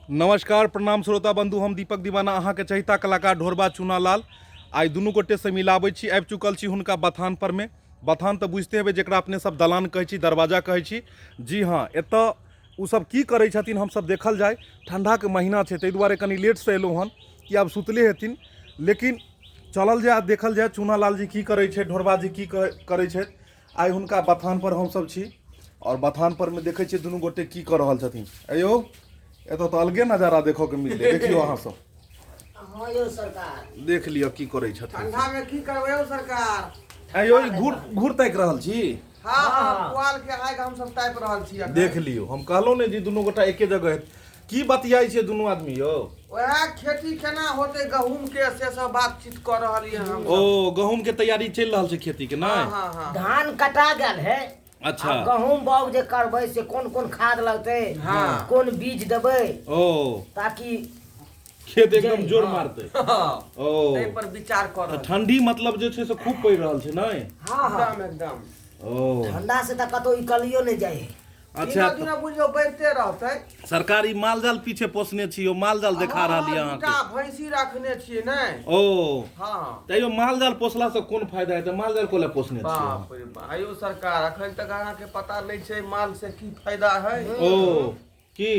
नमस्कार प्रणाम श्रोता बंधु, हम दीपक दीवाना, अहाँके चहिता कलाकार ढोरबा चुनालाल। आइ दुनू गोटेसँ मिलाबै छी। आबि चुकल छी हुनका बथान परमे। बथान तऽ बुझिते हेबै, जकरा अपने सब दलान कहै छी, दरवाजा कहै छी। जी हँ, एतऽ ओ सब की करै छथिन हमसब देखल जाय। ठण्डाके महीना छै, ताहि दुआरे कनि लेटसँ एलहुँ हन कि आब सुतले हेथिन, लेकिन चलल जाय, देखल जाय चुनालाल जी की करै छै, ढोरबा जी की करै छथि। आइ हुनका बथान पर हमसब छी और बथान पर में देखै छियै दुनू गोटे की कऽ रहल छथिन। अयो, एतऽ तऽ अलगे नजारा देखऽ के मिललै। देखियौ अहाँ सब। हाँ यौ सरकार, देख लिअ की करै छथिन। ठंडा में की करबै यौ सरकार? अयो, ई घूर घूर ताकि रहल छी? हाँ, पुआल के आगि हम सब तापि रहल छी अखन। देख लियौ, हम कहलहुँ ने जे दुनू गोटा एके जगह हेत। की बतियाइ छियै दुनू आदमी यौ? वएह खेती केना होतै गहूम के, से सब बातचीत कऽ रहलियै हम। ओ, गहूम के तैयारी चलि रहल छै खेती के? नहि? हाँ हाँ। धान कटा गेल है। आब गहूम बाउग जे करबै से कोन कोन खाद लगतै, कोन बीज देबै, ताकि खेत एकदम जोर मारतै। ओ, ताहि पर विचार कऽ तऽ रहल। ठंडी मतलब जे छै से खूब पड़ि रहल छै नहि? हाँ हाँ। एकदम एकदम। ओ, ठंडा से तऽ कतौ निकलियो नहि जाइ है। अच्छा। दिनो दिनो बुझियौ बढ़िते रहतै। सरकार, ई माल जाल पीछे पोसने छी यौ, माल जाल देखा रहल यऽ दूटा अहाँके? भैंसी रखने छियै ने। ओ। हाँ। तैयो माल जाल पोसला से कोन फायदा हेतै? माल जाल कोला पोसने छियै अहाँ? बाप रे बाप, आयौ सरकार, अखन तक अहाँके पता नहि छै माल से की फायदा है। ओ, की?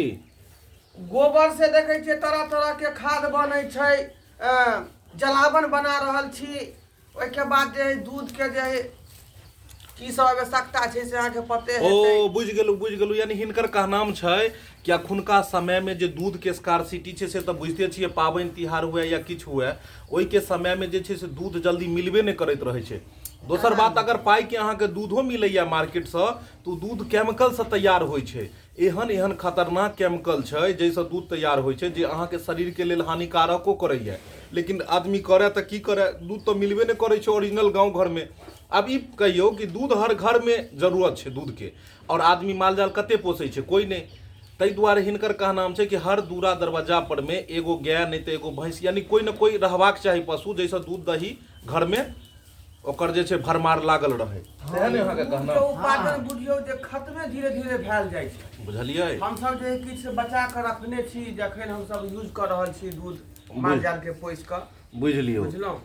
गोबर से देखै छियै तरह तरह के खाद बनै छै, जलावन बना रहल छी। ओहिके बाद जे है दूध के जे है की सब आवश्यकता छै से अहाँके पते हेतै। ओ, बुझि गेलहुँ, बुझि गेलहुँ। यानी हिनकर कहनाम छै कि अखुनका समयमे जे दूधके स्कारसिटी छै से तऽ बुझिते छियै, पाबनि तिहार हुए या किछु हुए, ओहिके समयमे जे छै से दूध जल्दी मिलबे नहि करैत रहै छै। दोसर बात, अगर पाइके अहाँके दूधो मिलैए मार्केटसँ तऽ ओ दूध केमिकलसँ तैयार होइ छै। एहन एहन खतरनाक केमिकल छै जाहिसँ दूध तैयार होइ छै, जे अहाँके शरीरके लेल हानिकारको करैए। लेकिन आदमी करए तऽ की करए, दूध तऽ मिलबे नहि करै छै ओरिजिनल गाँव घरमे। आब ई कहियौ कि दूध हर घरमे जरूरत छै दूधके, आओर आदमी माल जाल कते पोसै छै? कोइ नहि। ताहि दुआरे हिनकर कहनाम छै कि हर दूरा दरवाजा परमे एगो गाय नहि तऽ एगो भैंस, यानी कोइ ने कोइ रहबाक चाही पशु, जाहिसँ दूध दही घरमे ओकर जे छै भरमार लागल रहै। सएह ने अहाँके कहना? दूधके उत्पादन बुझियौ जे खत्मे धीरे धीरे भेल जाइ छै। बुझलियै? हमसब जे किछु बचा कऽ रखने छी, जखन हमसब यूज कऽ रहल छी दूध माल जाल के पोसि कऽ। बुझि लियौ। बुझलहुँ?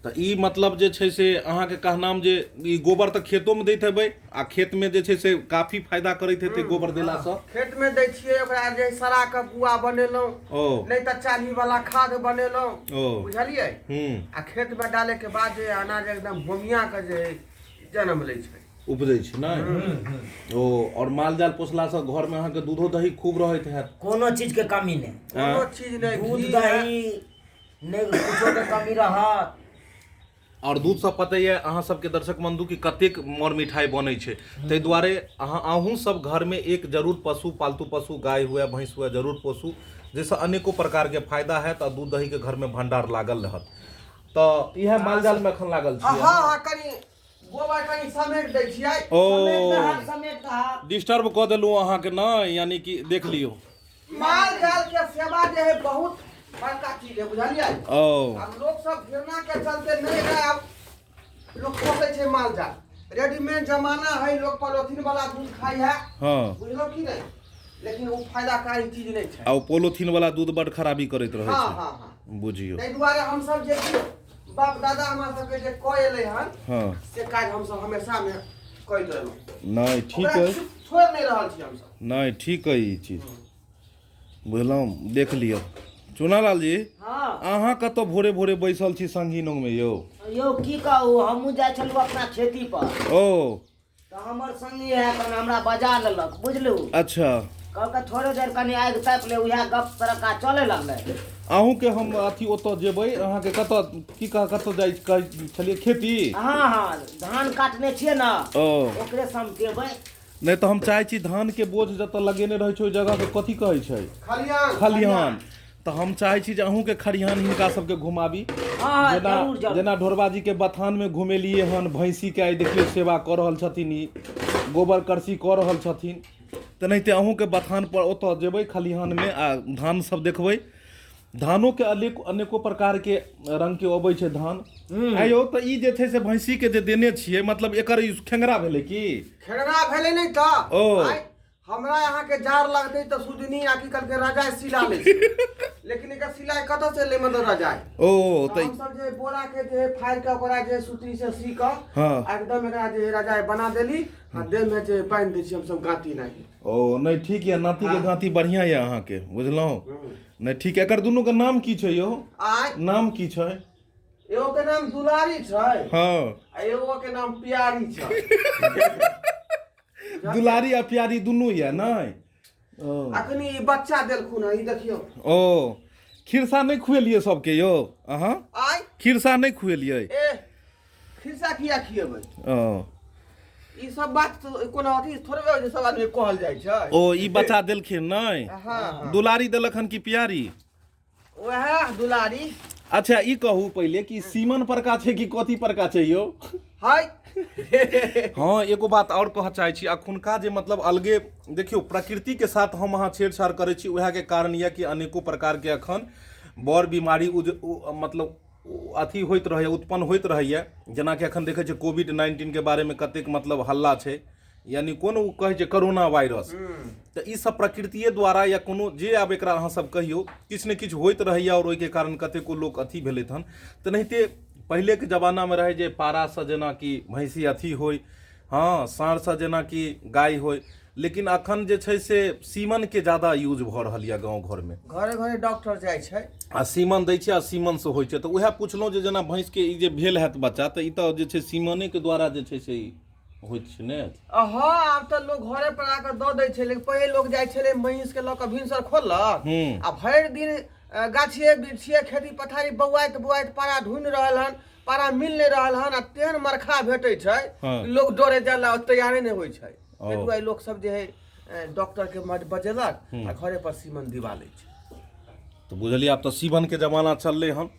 तऽ ई मतलब जे छै से अहाँके कहनाम जे ई गोबर तऽ खेतोमे दैत हेबै, आ खेतमे जे छै से काफी फायदा करैत हेतै गोबर देलासँ। खेतमे दै छियै, ओकरा जे सड़ा कऽ गुआ बनेलहुँ, नहि तऽ चाली वाला खाद बनेलहुँ। बुझलियै? आ खेतमे डाले के बाद जे अनाज एकदम बोमिया के जे है जन्म लै छै। उपजै छै नहि? ओ, आओर माल जाल पोसलासँ घरमे अहाँके दूधो दही खूब रहैत हैत? कोनो चीज के कमी नहि। कोनो चीज नहि। दूध घी है। दही नहि, कुछो के कमी रहत। आओर दूध सब पता यऽ अहाँ सबके दर्शक बंधु कि कतेक मर मिठाइ बनै छै। ताहि दुआरे अहूँ सब घरमे एक जरूर पशु, पालतू पशु, गाय हुए, भैंस हुए, जरूर पोसू, जाहिसँ अनेको प्रकारके फायदा हैत आ दूध दहीके घरमे भंडार लागल रहत। तऽ इएह माल जालमे एखन लागल हाँ छियै? हाँ, कनि गोबर कनि समेट दै छियै। ओ, समेट दहक। डिस्टर्ब कऽ देलहुँ अहाँके नहि? यानी कि देख लियौ। माल जाल के सेवा जे है बहुत बड़का चीज है, बुझलियै? आब लोक सब घृणा के चलते नहीं है, आब लोक पोसै छै माल जाल। रेडीमेड जमाना है, लोग पॉलिथीन वाला दूध खाइ है। बुझलो की नहीं? लेकिन वो फायदाकारी चीज नहीं छै। आ ओ पोलोथीन वाला दूध बड खराबी करैत रहै छै। हाँ। बुझियौ। ताहि दुआरे हमसब जे कि बाप दादा हमरा सबके जे कऽ एलै हन, से काज हमसब हमेशा मे करैत रहलहुँ। नहि, ठीक ओकरा अइ। छोड़ि नहि रहल छी हमसब। नहि, ठीक अइ ई चीज, बुझलहुँ? देख लिअ चुनालाल जी। अहाँ कतऽ भोरे भोरे बैसल छी संगी नोंगमे यौ? यौ, की कहू, हमहूँ जाइ छलहुँ अपना खेती पर। तऽ हमर संगी है कन हमरा बजा लेलक, बुझलू? कहलकै थोड़े देर कनि आगि तापि ले। उएह गप सरक्का चले लगलै। अहूँके हम अथी ओतऽ जेबै, अहाँके कतऽ की कह कतऽ जाइ कहै छलियै, खेती? हाँ, धान काटने छियै ने, ओकरे समटेबै। नहि तऽ हम चाहै छी धानके बोझ जतऽ लगेने रहै छै ओहि जगहके कथी कहै छै? खलिहान। खलिहान। तऽ हम चाहै छी जे अहूँके खरिहान हिनका सबके घुमाबी। हँ, जेना जरूर जरूर। जेना ढोरबाजीके बथानमे घुमेलियै हन, भैंसीके आइ देखियौ सेवा कऽ रहल छथिन, ई गोबर करसी कऽ रहल छथिन, तेनाहिते अहूँके बथान पर ओतऽ जेबै खलिहानमे आ धान सब देखबै। धानोके अनेक अनेको प्रकारके रङ्गके अबै छै धान। आइयो तऽ ई जे छै से भैंसीके जे देने छियै, मतलब एकर ई खेंगरा भेलै की? खेंगरा भेलै नहि तऽ। आइ हमरा अहाँके जाड़ लगतै तऽ सुजनी आ की कहलकै रजाइ सिला लै छै लेकिन एकर सिलाइ कतऽ से ले मतलब रजाइ ओ तऽ तऽ हमसब जे बोरा के जे फाड़ि कऽ ओकरा जे सुतरी से सी कऽ हँ। एकदम एकरा जे रजाइ बना देली आ देह में जे बान्हि दै छी हमसब गाँती नहि ओ नहि ठीक यऽ नातीके गाँती बढ़िआँ यऽ अहाँके बुझलहुँ नहि ठीक एकर दुनूके नाम की छै यौ आइ नाम की छै एगो के नाम दुलारी छै हँ आ एगो के नाम प्यारी छै दुलारी आ प्यारी दुनू यऽ नहि ओ अखनी ई बच्चा देलखुन हँ ई देखियौ ओ खिरसा नहि खुएलियै सबके यौ अहाँ आइ खिरसा नहि खुएलियै ए खिरसा किया खिएबै ओ ई सब बात तो कोनो अथी थोड़े होइ छै सब आदमी कहल जाइ छै ओ ई बच्चा देलखिन नहि हँ हँ दुलारी देलक हन कि प्यारी वएह दुलारी अच्छा ई कहू पहिले कि सीमन परका छै कि कथी परका छै यौ हाय हँ एगो बात आओर कहऽ चाहै छी अखुनका जे मतलब अलगे देखियौ प्रकृतिके साथ हम अहाँ छेड़छाड़ करै छी उएहके कारण यऽ कि अनेको प्रकारके अखन बड़ बीमारी मतलब अथी होइत रहैए उत्पन्न होइत रहैए जेनाकि अखन देखै छियै कोविड नाइन्टीनके बारेमे कतेक मतलब हल्ला छै यानि कोन ओ कहै छै करोना वायरस तऽ ई सब प्रकृतिए द्वारा या कोनो जे आब एकरा अहाँ सब कहियौ किछु ने किछु होइत रहैए आओर ओहिके कारण कतेको लोक अथी भेलथि हन तेनाहिते पहिलेके जमानामे रहै जे पारासँ जेनाकि भैँसी अथी होइ हँ साँढ़सँ जेनाकि गाय होइ लेकिन अखन जे छै से सीमनके जादा यूज भऽ रहल यऽ गाँव घरमे घरे घरे डॉक्टर जाइ छै आ सीमन दै छै आ सीमनसँ होइ छै तऽ उएह पुछलहुँ जे जेना भैँसके ई जे भेल हैत बच्चा तऽ ई तऽ जे छै सीमनेके द्वारा जे छै से ई होइत छै ने हँ आब तऽ लोग घरे पर आके दऽ दै छै लेकिन पहिले लोग जाइ छलै महींस के लऽ कऽ भिनसर खोललक आ भरि दिन गाछिए बिरछिए खेती पथारी बौआइत बौआइत पारा ढूंढि रहल हन पारा मिल नहि रहल हन आ तेहन मरखा भेटै छै लोग डरे जाय लए तैयारे नहि होइ छै ताहि दुआरे लोक सब जे है डॉक्टर के बजेलक आ घरे पर सीमन दिवा लै छै तऽ बुझलियै आब तऽ सीमनके जमाना चललै हन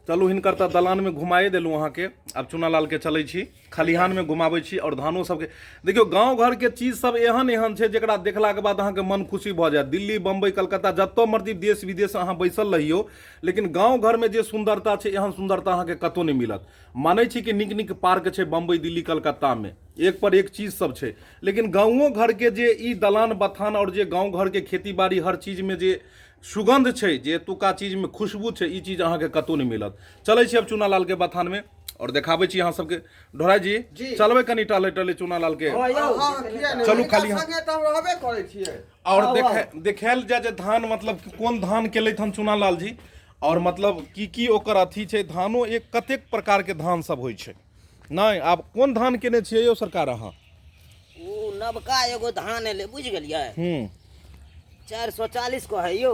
चलू हिनकर तऽ दलानमे घुमाए देलहुँ अहाँके आब चुनालालके चलै छी खलिहानमे घुमाबै छी आओर धानो सबके देखियौ गाँव घरके चीज सब एहन एहन छै जकरा देखलाके बाद अहाँके मन खुशी भऽ जायत दिल्ली बम्बई कलकत्ता जतऽ मर्जी देश विदेश अहाँ बैसल रहियौ लेकिन गाँव घरमे जे सुन्दरता छै एहन सुन्दरता अहाँके कतहु नहि मिलत मानै छी कि नीक नीक पार्क छै बम्बई दिल्ली कलकत्तामे एक पर एक चीज सब छै लेकिन गाँवो घरके जे ई दलान बथान आओर जे गाँव घरके खेती बाड़ी हर चीजमे जे सुगन्ध छै जे एतुका चीजमे खुशबू छै ई चीज अहाँके कतहु नहि मिलत चलै छी अब चूनालालके बथानमे आओर देखाबै छी अहाँ सबके ढोराई जी जी। चलबै कनि टहले टहले चूनालाल के हँ यौ हँ, किया नहि? चलू हिनका खाली हम- संगे तऽ हम रहबे करै छियै आओर आउ, देखे देखायल जाय जे धान मतलब कि कोन धान केलथि हन चूनालाल जी आओर मतलब की की ओकर अथी छै धानो एक कतेक प्रकारके धान सब होइ छै नहि आब कोन धान केने छियै यौ सरकार अहाँ ओ नवका एगो धान एलै बुझि गेलियै हूँ 440 को है यौ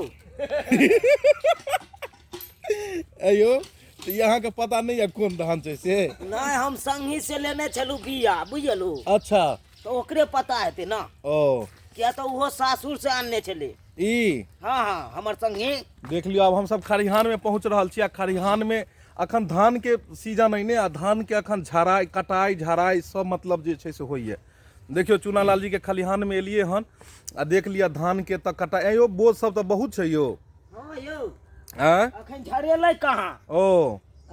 अयो तऽ ई अहाँके पता नहि यऽ कोन धान छै से नहि हम संगी से लेने छलहुँ बिया बुझलहुँ अच्छा तऽ ओकरे पता हेतै ने ओ किया तऽ ओहो सासुर से आनने छलै ई हँ हँ हमर संगी देख लियौ आब हमसब खरिहानमे पहुँच रहल छी आ खरिहानमे अखन धानके सीजन अइ ने आ धानके अखन झड़ाइ कटाइ झड़ाइ सब मतलब जे छै से होइए देखियौ चूनालाल जीके खलिहानमे एलियै हन आ देख लिअ धानके तऽ कटाइ आँय यौ बोझ सब तऽ बहुत छै यौ हँ यौ आँय अखन झरेलै कहाँ ओ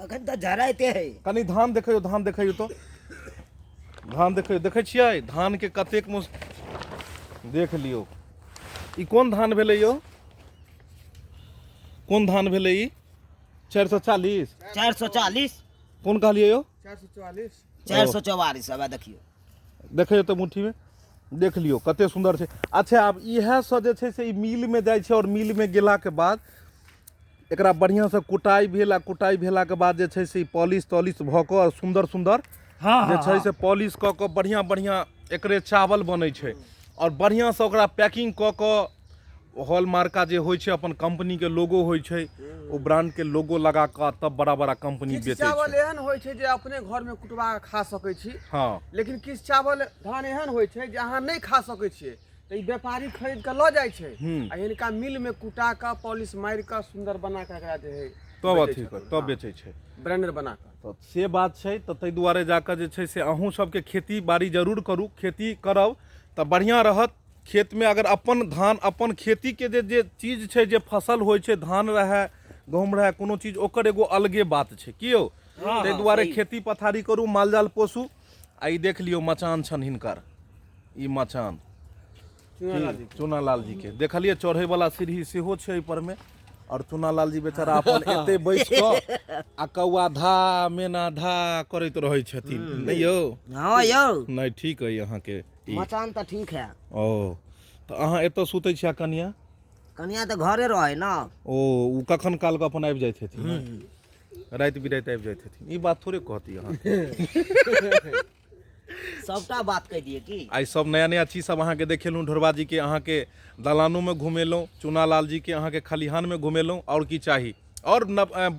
अखन तऽ झराइते है कनि धान देखैयौ धान देखैयौ तऽ धान देखैयौ देखै छियै धानके कतेक मुस देख लियौ ई कोन धान भेलै यौ कोन धान भेलै ई 440 440 कोन कहलियै यौ 444 444 अब देखियौ देखैयौ तऽ मुट्ठीमे देख लियौ कते सुन्दर छै अच्छा आब इएहसँ जे छै से ई मिलमे जाइ छै आओर मिलमे गेलाके बाद एकरा बढ़िआँसँ कुटाइ भेल आ कुटाइ भेलाके बाद जे छै से ई पॉलिश तॉलिश भऽ कऽ आओर सुन्दर सुन्दर हँ जे छै से पॉलिश कऽ कऽ बढ़िआँ बढ़िआँ एकरे चावल बनै छै आओर बढ़िआँसँ ओकरा पैकिंग कऽ कऽ हॉल मार्का जे होइ छै अपन कंपनी के लोगो होइ छै ओ ब्रांड के लोगो लगा कऽ तब बड़ा बड़ा कंपनी किछु बेचै चावल छै एहन होइ छै जे अपने घरमे कुटवा कऽ खा सकै छी हँ लेकिन किछु चावल धान एहन होइ छै जे अहाँ नहि खा सकै छियै तऽ ई व्यापारी खरीद कऽ लऽ जाइ छै आ हिनका मिलमे कुटा कऽ पॉलिश मारि कऽ सुन्दर बना कऽ एकरा जे है तब बेचै अथी छथिन। कर तब बेचै छै ब्रांडेड बना कऽ तऽ से बात छै तऽ ताहि दुआरे जाकऽ जे छै से अहूँ सबके खेती बाड़ी जरूर करू खेती करब तऽ बढ़िआँ रहत खेतमे अगर अपन धान अपन खेतीके जे जे चीज छै जे फसल होइ छै धान रहए गहूँम रहए कोनो चीज ओकर एगो अलगे बात छै की यौ ताहि दुआरे खेती पथारी करू माल जाल पोसू आ ई देख लियौ मचान छनि हिनकर ई मचान चुनालाल जी के देखलियै चढ़ै वाला सीढ़ी सेहो छै एहि पर मे आओर चुनालाल जी बेचारा अपन एते बैस कऽ आ कौआ धा मेना धा करैत रहै छथिन नहि यौ हँ यौ नहि ठीक अइ अहाँके ई मचान तऽ ठीक है ओ तऽ अहाँ एतऽ सुतै छियै कनिया कनिया तऽ घरे रहै ने ओ ओ कखन कालके अपन आबि जाइत हेथिन राति बिराति आबि जाइत हेथिन ई बात थोड़े कहती अहाँ सबटा बात कहि दिए की आइ सब नया नया चीज सब अहाँके देखेलहुँ ढोरबा जी के अहाँके दलानोमे घुमेलहुँ चुनालाल जी के अहाँके खलिहानमे घुमेलहुँ आओर की चाही आओर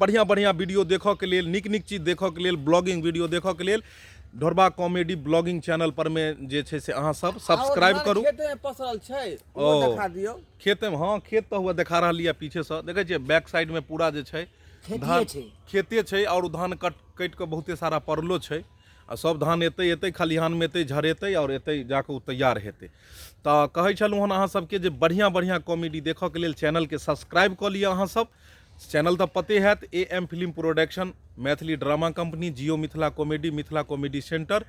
बढ़िआँ बढ़िआँ वीडियो देखऽके लेल नीक नीक चीज देखऽके लेल ब्लॉगिंग वीडियो देखऽके लेल ढोरबा कॉमेडी ब्लॉगिंग चैनल पर मे जे छै से अहाँ सब सब्सक्राइब करू खेते में पसरल छै ओ देखा दियौ खेते में हाँ खेत तऽ हुआ देखा रहल यऽ पीछे से देखै छियै बैक साइड में पूरा जे छै खेतिए छै खेते छै आओर धान कट कटि कऽ बहुते सारा पड़लो छै आ सब धान एतै एतै खलिहानमे एतै झरेतै आओर एतै जाकऽ ओ तैयार हेतै तऽ कहै छलहुँ हन अहाँ सबके जे बढ़िआँ बढ़िआँ कॉमेडी देखऽके लेल चैनलके सब्सक्राइब कऽ लिअ अहाँ सब चैनल तऽ पते हैत A M film production Maithili drama company Jio Mithila comedy Mithila comedy centre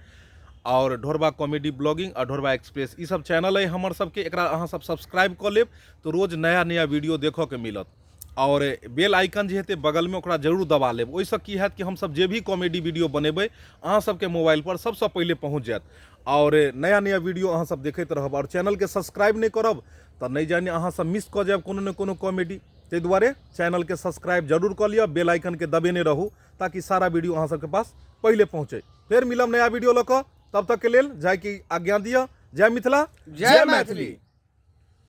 आओर ढोरबा कॉमेडी ब्लॉगिंग आ ढोरबा एक्सप्रेस ई सब चैनल अइ हमर सबके एकरा अहाँ सब सब्सक्राइब कऽ लेब तऽ रोज नया नया वीडियो देखऽके मिलत आओर बेल आइकन जे हेतै बगलमे ओकरा जरूर दबा लेब ओहिसँ की हैत कि हमसब जे भी कॉमेडी वीडियो बनेबै अहाँ सबके मोबाइलपर सबसँ पहिले पहुँच जायत आओर नया नया वीडियो अहाँ सब देखैत रहब आओर चैनलके सब्सक्राइब नहि करब तऽ नहि जानि अहाँ सब मिस कऽ जायब कोनो ने कोनो कॉमेडी ताहि दुआरे चैनलके सब्सक्राइब जरूर कऽ लिअ बेल आइकनके दबेने रहू ताकि सारा वीडियो अहाँ सबके पास पहिले पहुँचे फेर मिलब नया वीडियो लऽ कऽ तब तकके लेल जायके आज्ञा दिअ जय मिथिला जय मैथिली।